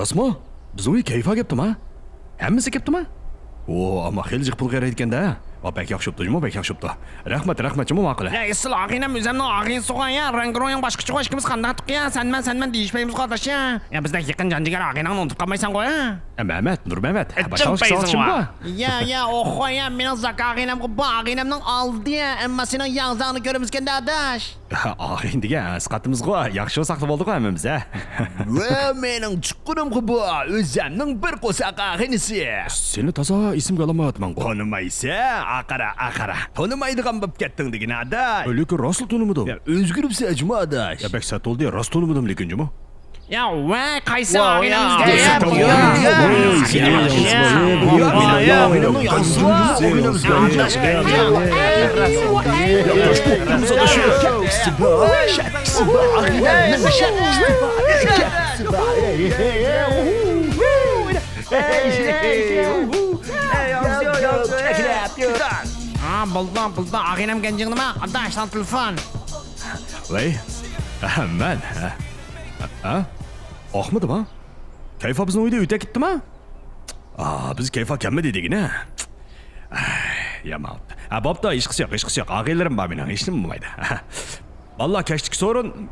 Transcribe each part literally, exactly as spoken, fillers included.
راستمۇ؟ بىزنىڭ ئۆي كەيفا كەپتۇما؟ ھەممىسى كەپتۇما؟ ئو، ئەمما خېلى جىق پۇل قېرىيدىكەن-دە. ۋا، بەك ياخشى بوپتۇ جۇمۇ، بەك ياخشى بوپتۇ. رەھمەت، رەھمەت جۇمۇ، ماقۇل. يا، ئېسىل ئاغىنەم، ئۆزەمنىڭ ئاغىنىسىغۇ يا، رەڭگىرويۇڭ باشقىچىغۇ، ئىككىمىز قانداقتۇق يا، سەن مەن، سەن مەن دېيىشمەيمىزغۇ ئاداش يا. يا، بىزدەك يېقىن جان جىگەر ئاغىنەڭنى ئۇنتۇپ قالمايسەنغۇ يا. يا، مەمەت، نۇرمەمەت، ھە، باشلىق چالىشىمغۇ. يا، يا، ئوخۇ يا، مېنىڭ زاكا ئاغىنەمغۇ، بۇ ئاغىنەمنىڭ ئالدى يا، ئەمما سېنىڭ ياڭزاڭنى كۆرىمىزكەن-دە ئاداش. ئاغىنە دېگەن سىقاتىمىزغۇ، ياخشى ساقلىۋالدۇققۇ ھەممىمىز، ھە؟ ۋە مېنىڭ چۇققىنىمغۇ بۇ، ئۆزەمنىڭ بىر قورساق ئاغىنىسى. سېنى تازا ئېسىمگە ئالالمايۋاتىمەنغۇ. تونۇمايسەن، ئاقارا، ئاقارا. تونۇمايدىغان بوپ كەتتىڭ دېگىنە ئاداش. لېكىن راستلا تونۇمىدىم. يا، ئۆزگىرىپسەن جۇمۇ ئاداش. يا، بەك سەت بولدى، راست تونۇمىدىم لېكىن جۇمۇ. يا، ۋاي، قايسى ئاغىنىڭىز دەپ؟ ھا، بولدى، بولدى، ئاغىنەم گەنجىڭ نېمە؟ ئاداش، ساڭا تېلېفون. ۋەي، مەن. ھە؟ ئاقمىدىما؟ كەيفا بىزنىڭ ئۆيدە ئۆتە كېتىپتىما؟ ئا، بىز كەيفا كەلمىدى دېگىنە. ئاي، يامان. ھە، بوپتۇ، ھېچقىسى يوق، ھېچقىسى يوق. ئاغىنىلىرىم بار مېنىڭ، ھېچنېمە بولمايدۇ. بالىلار، كەچلىككە سورۇن.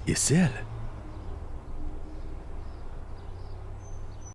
ئېسىل.